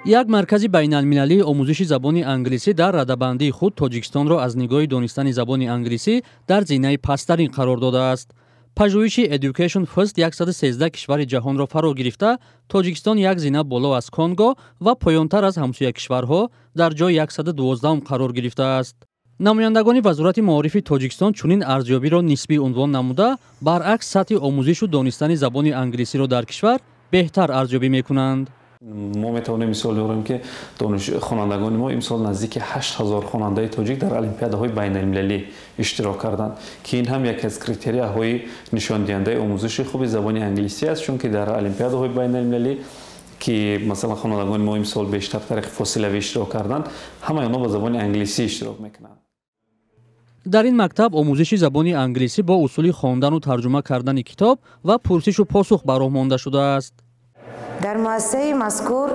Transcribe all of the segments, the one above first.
Як маркази байналмилалии омӯзиши забони англисӣ дар радабандии худ Тоҷикистонро аз нигоҳи донистани забони англисӣ дар зинаи пасттарин қарор додааст. Пажӯҳиши Education First 113 кишвари ҷаҳонро фаро гирифта, Тоҷикистон як зина боло аз Конго ва поёнтар аз ҳамсоя кишварҳо дар ҷои 112 қарор гирифтааст. Намояндагони Вазорати маорифи Тоҷикистон чунин арзёбиро нисбӣ унвон намуда, баръакс, сатҳи омӯзишу донистани забони англисиро дар кишвар беҳтар арзёбӣ мекунанд. Мо метавонем мисол биёрем, ки хонандагони мо имсол наздики 8000 хонандаи тоҷик дар олимпиадаҳои байналмилалӣ иштирок карданд, ки ин ҳам яке аз критерияҳои нишондиҳандаи омӯзиши хуби забони англисӣ аст, чунки дар олимпиадаҳои байналмилалӣ, ки масалан хонандагони мо имсол бештар тариқи фосилавӣ иштирок карданд, ҳамаи онҳо ба забони англисӣ иштирок мекунанд. Дар ин мактаб омӯзиши забони англисӣ бо усули хондану тарҷума кардани китоб ва пурсишу посух ба роҳ монда шудааст. Дар муассисаи мазкур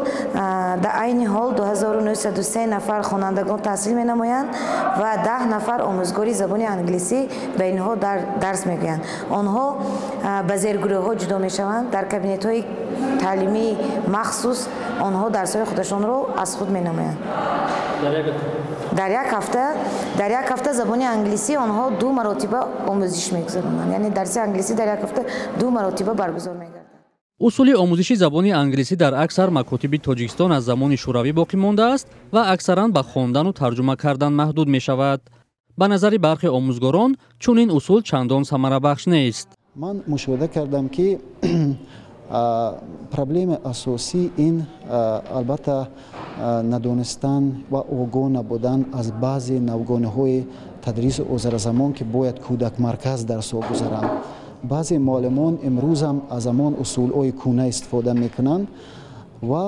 дар айни ҳол 2903 нафар хонандагон таҳсил менамоянд ва 10 нафар омӯзгори забони англисӣ ба инҳо дарс мегӯянд. Онҳо ба зергурӯҳҳо ҷудо мешаванд. Дар кабинетҳои таълимии махсус онҳо дарсҳои худашонро аз худ менамоянд. Дар як ҳафта забони англисӣ онҳо ду маротиба омӯзиш мегузаронанд, яъне дарси англисӣ дар як ҳафта ду маротиба баргузор мегардад. Усули омӯзиши забони англисӣ дар аксар макотиби Тоҷикистон аз замони Шӯравӣ боқӣ мондааст ва аксаран ба хондану тарҷума кардан маҳдуд мешавад. Ба назари бархе омӯзгорон, чунин усул чандон самарабахш нест. Ман мушоҳида кардам, ки проблемаи асосӣ ин, албатта, надонистан ва огоҳ набудан аз баъзе навгониҳои тадриси ҳозиразамон, ки бояд кӯдакмарказ дарсҳо гузаранд. Баъзе муаллимон имрӯзам аз ҳамон усулҳои кӯна истифода мекунанд. Ва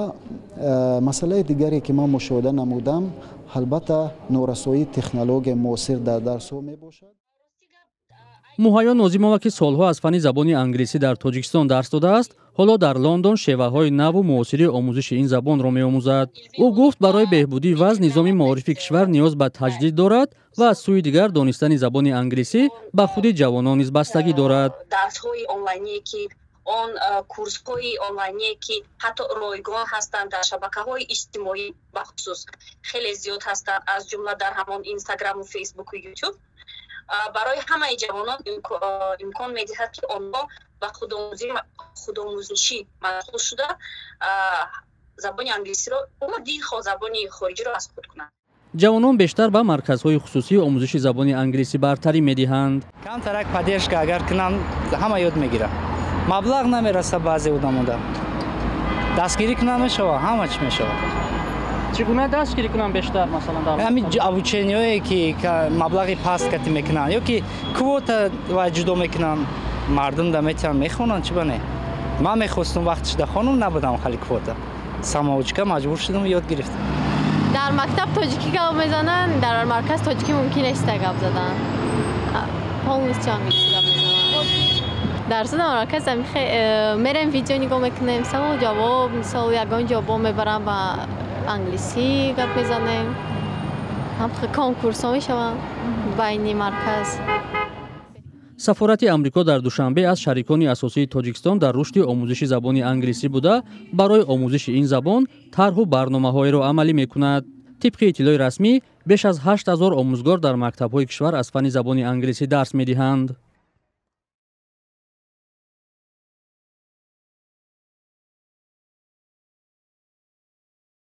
масъалаи дигаре, ки ман мушоҳида намудам, албатта, норасоии технологияи муосир дар дарсҳо мебошад. Муҳайё Нозимова, ки солҳо аз фанни забони англисӣ дар Тоҷикистон дарс додааст, ҳоло дар Лондон шеваҳои наву муосири омӯзиши ин забонро меомӯзад. Ӯ гуфт, барои беҳбудии вазъ низоми маорифи кишвар ниёз ба таҷдид дорад ва аз сӯи дигар донистани забони англисӣ ба худи ҷавонон низ бастагӣ дорад. Дарсҳои онлайние, ки он курсҳои онлайние, ки ҳатто ройгон ҳастанд, дар шабакаҳои иҷтимоӣ бахусус хеле зиёд ҳастанд, аз ҷумла дар ҳамон Инстаграму Фейсбуку Ютуб, барои ҳамаи ҷавонон имкон медиҳад, ки онҳо ба худомӯзишӣ машғул шуда, забони англисиро, дилхоҳ забони хориҷиро аз худ кунанд. Ҷавонон бештар ба марказҳои хусусии омӯзиши забони англисӣ бартарӣ медиҳанд. Камтарак поддержка агар кунам, ҳама ёд мегирам. Маблағ намераса баъзе одамода. Дастгирӣ кунам, мешава, ҳама чӣ мешавад. Чӣ гуна дастгирӣ кунам бештар, масалан, дар Ҳамин обучение ҳое, ки маблағи паст кати мекунанд ё ки квота ва ҷудо мекунанд, мардум да метиҳанд, мехонанд, чӣ ба не? Ман мехостум вақтиш да хонум, набудам хали квота, самоучка маҷбур шудам, ёд гирифтам. Дар мактаб тоҷикӣ гап мезананд, дар марказ тоҷикӣ мумкин нест гап задан, полностью англисӣ гап мезананд. Дарсу дар марказ мерем, видео нигоҳ мекунем, савол ҷавоб, мисол, ягон ҷо мебарам, ба англисӣ гап мезанем, конкурсҳо мешаванд байни марказ. Сафорати Амрико дар Душанбе аз шарикони асосии Тоҷикистон дар рушди омӯзиши забони англисӣ буда, барои омӯзиши ин забон тарҳу барномаҳоеро амалӣ мекунад. Тибқи иттилои расмӣ, беш аз 8000 омӯзгор дар мактабҳои кишвар аз фанни забони англисӣ дарс медиҳанд.